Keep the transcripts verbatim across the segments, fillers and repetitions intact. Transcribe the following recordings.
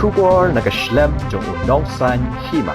Khubor na ka shlem jong u Nongsaiñ Hima.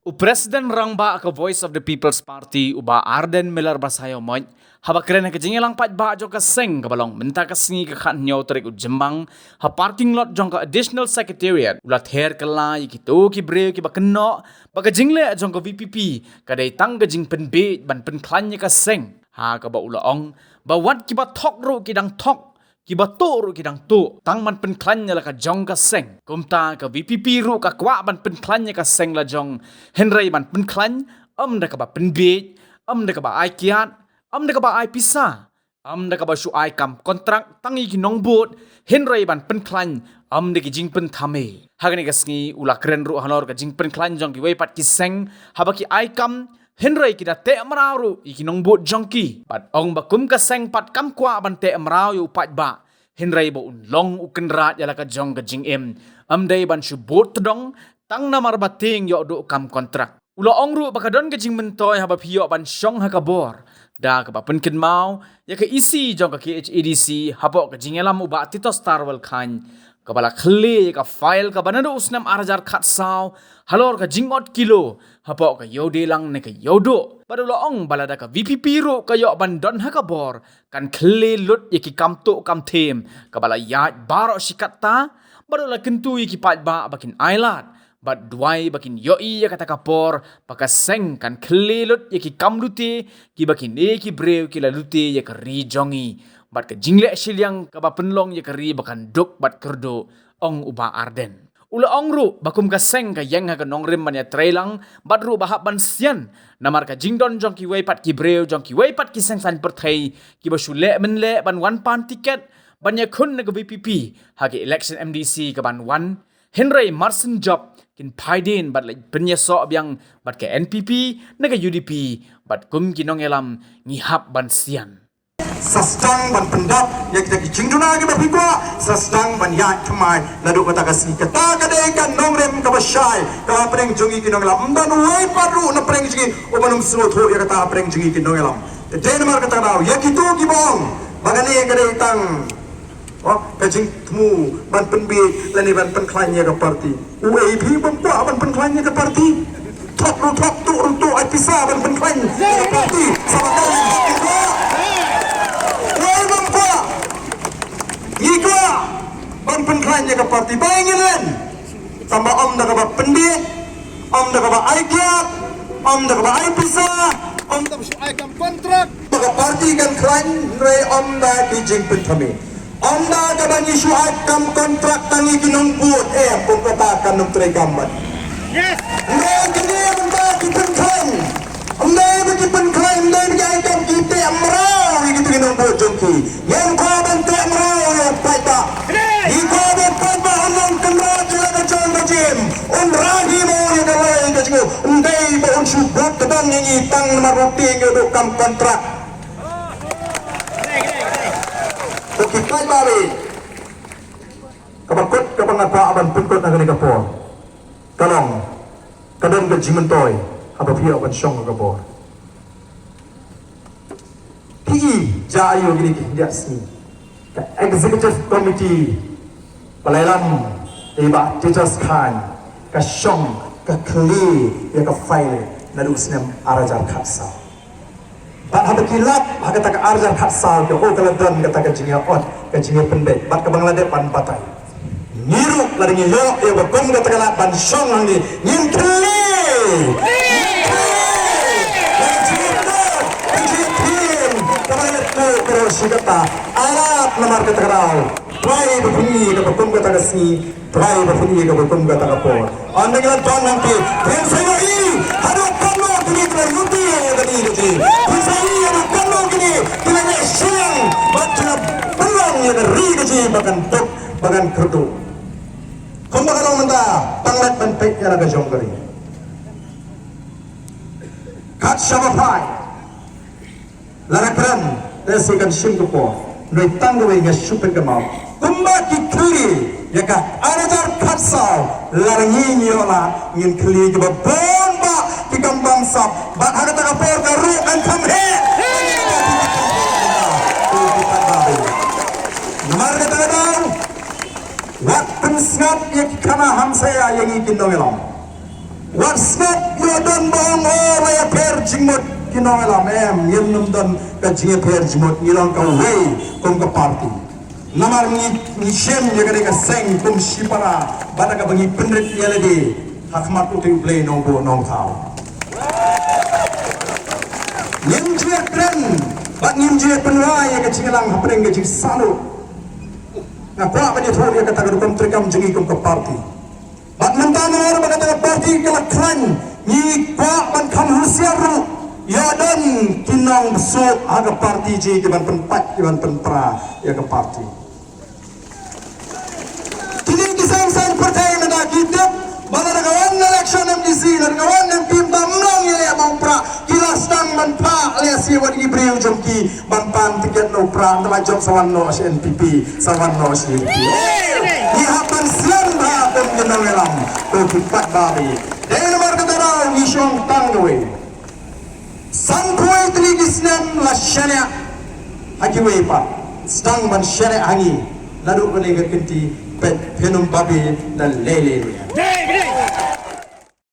U President Rangbah ka Voice of the People's Party, u Bah Ardent Miller Basaiawmoit, haba kren ha ka jingïalang paidbah jong ka seng kaba long mynta ka sngi ka khathynñiew tarik u Jymmang, ha parking lot jong ka Additional Secretariat, u la ther kylla ïa kito ki briew kiba kynnoh ba ka jingleh jong ka V P P ka dei tang ka jingpynbiej ban pynkhlaiñ ïa ka seng. Ha kaba u la ong ba wat kiba thok ruh ki dang thok, kiba tuh ruh ki dang tuh, tang ban pynkhlaiñ ïa la ka jong ka seng. Kumta ka V P P ruh ka kwah ban pynkhlaiñ ïa ka seng la jong, hynrei ban pynkhlaiñ, ym da kaba pynbiej, ym da kaba ai kiad, ym da kaba ai pisa, ym da kaba shu ai kam kontrak tang ïa ki nongbud, hynrei ban pynkhlaiñ, ym da ki jingpynthame. Ha kane ka sngi u la kren ruh halor ka jingpynkhlaiñ jong kiwei pat ki seng haba ki ai kam, hynrei ki da teh mraw ruh ïa ki nongbud jong ki. Bad ong ba kum ka seng pat kam kwah ban teh mraw ïa u paidbah, hynrei ba un long u kynrad ïa la ka jong ka jingim, ym dei ban shu bud tdong tang namar ba tieng ïoh duh kam kontrak. U la ong ruh ba ka don ka jingmyntoi haba phi ïoh ban shong ha ka bor, da kaba pynkynmaw ïa ka E C jong ka K H A D C hapoh ka jingïalam u Bah Titostar Walkhaiñ, kaba la khlieh ïa ka file kaba naduh u snem ar hajar khatsaw halor ka jingot kilo hapoh ka ïewdei lang ne ka ïewduh. Bad u la ong ba lada ka V P P ruh ka ïoh ban don ha ka bor, kan khlieh lut ïa ki kam tuh kam thiem kaba la ïaid baroh shi katta. Bad u la kyntu ïa ki paidbah ba kin ailad bad duwai ba kin ïohi ïa kata ka por ba ka seng kan khlieh lut ïa ki kam lute kiba kine ki briew ki la lute ïa ka ri jong ngi, bad ka jingleh shiliang kaba pynlong ïa ka ri ba kan duk bad kyrduh, ong u Bah Ardent. U la ong ruh ba kum ka seng ka ïeng ha ka nongrim ban ïatreilang bad ruh ba hap ban sian namar ka jingdon jong kiwei pat ki briew jong kiwei pat ki seng saiñ pyrthei kiba shu leh mynleh ban wan pan tiket ban ïakhun na ka V P P ha ka election M D C kaban wan. Hynrei marsien jop kin phai dien bad leit pynïasoh biang bad ka N P P ne ka U D P, bad kum ki nongïalam ngi hap ban sian. Sa sdang ban pyndap ïa kita ki jingduna kiba phi kwah, sa sdang ban ïaid thymmai naduh kata ka sngi. Kata ka dei ka nongrim kaba shai kaba pyrshah jong ngi ki nongïalam. Ym don uwei pat ruh na pyrshah jong ngi uba nym sngewthuh ïa kata pyrshah jong ngi ki nongïalam. Te dei namar kata ka daw ïa kito kiba ong ba kane ka dei tang, oh, ka jingthmu ban pynbiej lane ban pynkhlaiñ ïa ka parti. Uei phi bym kwah ban pynkhlaiñ ïa ka parti? Thok ruh thok, tuh ruh tuh, ai pisa ban pynkhlaiñ ïa ka parti. Sa ba dei ngi kwah. Uei bym kwah? Ngi kwah ban pynkhlaiñ ïa ka parti. Ba ngin len. Tangba ym da kaba pynbiej, ym da kaba ai kiad, ym da kaba ai pisa, ym da kaba shu ai kam kontrak. Ba ka parti kan khlaiñ, hynrei ym da ki jingpynthame. Ym da kaba ngi shu ai kam kontrak tang ïa ki nongbud, eh, kum kata kan nym trei kam ban. Hynrei kine mynta ki pynkhlaiñ. Ym dei ba ki pynkhlaiñ, ym dei ba ki ai kam, ki teh mraw ïa kito ki nongbud jong ki. Ngim kwah ban teh mraw ïa u paidbah. Ngi kwah ba u paidbah un long kynrad ïa la ka jong ka jingim, un rah hi mo ïa ka lei ka jong u. Ym dei ba un shu bud tdong ïa ngi tang namar ba u tieng ïoh duh kam kontrak. Ko ki paidbah, kaba kut kaba nga kwah ban pynkut ha kane ka por ka long, ka don ka jingmyntoi haba phi ïoh ban shong ha ka bor. Phi i, ja aiu kine ki khyndiat sngi ka executive committee ba la ïalam da i Bah Titus Chyne ka shong ka khlieh ïa ka file naduh u snem ar hajar khatsaw. Bad haba ki lap ha kata ka ar hajar khatsaw, ka, oh, ka la don kata ka jingïa-ot, ka jingïapynbeit, bad kaba nga la dep ban batai. Ngi ruh lada ngi ïoh ïa ba kum kata ka lad ban shong hangne, ngin khlieh. Ngin khlieh. Ka jingïa-ot, ka jingïa-ot, kaba la ïathuh baroh shi katta. Ailad namar kata ka daw. Trai ba phin ïohi ïa kaba kum kata ka sngi. Trai ba phin ïohi ïa kaba kum kata ka por. Ynda ngi la don hangne, phin sa ïohi haduh katno kine ki la lute ïa ka ri ka jong ngi. Phin sa ïohi haduh katno kine ki la leh shiliang bad ki la pynlong ïa ka ri ka jong ngi ba kan duk ba kan kyrduh. Kumba ka long mynta, tang leit ban peit ïa la ka jong ka ri. Kat shaba phai. Lada kren, te sa kan shim ka por. Hynrei tang kawei nga shu pynkynmaw. Kumba ki khlieh ïa ka ar hajar khatsaw, lada ngi ngi ïoh lad, ngin khlieh kiba bun bah ki kam bamsap. Bad ha kata ka por ka ruh kan kham heh. Namar kata ka daw, wat pyn sngap ïa ki khana hamsaïa ïa ngi ki nongïalam. Wat sngap ïa don ba ong o ba ïapher jingmut ki nongïalam, em, ngim nym don ka jingïapher jingmut, ngi long kawei kum ka party. Namar ngi, ngi shem ïa ka dei ka seng kum shipara bad da kaba ngi pynrit ïa lade ha khmat U Trai U Blei Nongbuh Nongthaw. Ngim ju kren bad ngim ju pynwai ïa ka jingïalang hapdeng ka jingsahlut. Nga kwah ban ïathuh ïa kata ka rukom treikam jong ngi kum ka party. Bad mynta namar ba kata ka party ka la khlaiñ, ngi kwah ban kham husiar ruh. Ïoh don ki nongbsuk ha ka party jong ngi ki ban pynpait, ki ban pynpra ïa ka party. Kine ki seng saiñ pyrthei mynta ki tip ba lada ka wan election M D C, lada ka wan M P, mynta ym long ïaleh bad u Prah, ki la sdang ban phah lehse wat ki briew jong ki ban pan tiket na u Prah, ynda la jop sa wan noh sha N P P, sa wan noh sha U D P. Ngi hap ban slem bha kum ki nongïalam, ko ki paidbah. Dei namar kata daw ngi shong tang kawei. Sanphew wei tylli ki snem la shaniah ha kiwei pat, sdang ban shaniah ha ngi naduh kane ka kynti, peit phin ym babe da lei lei ruh.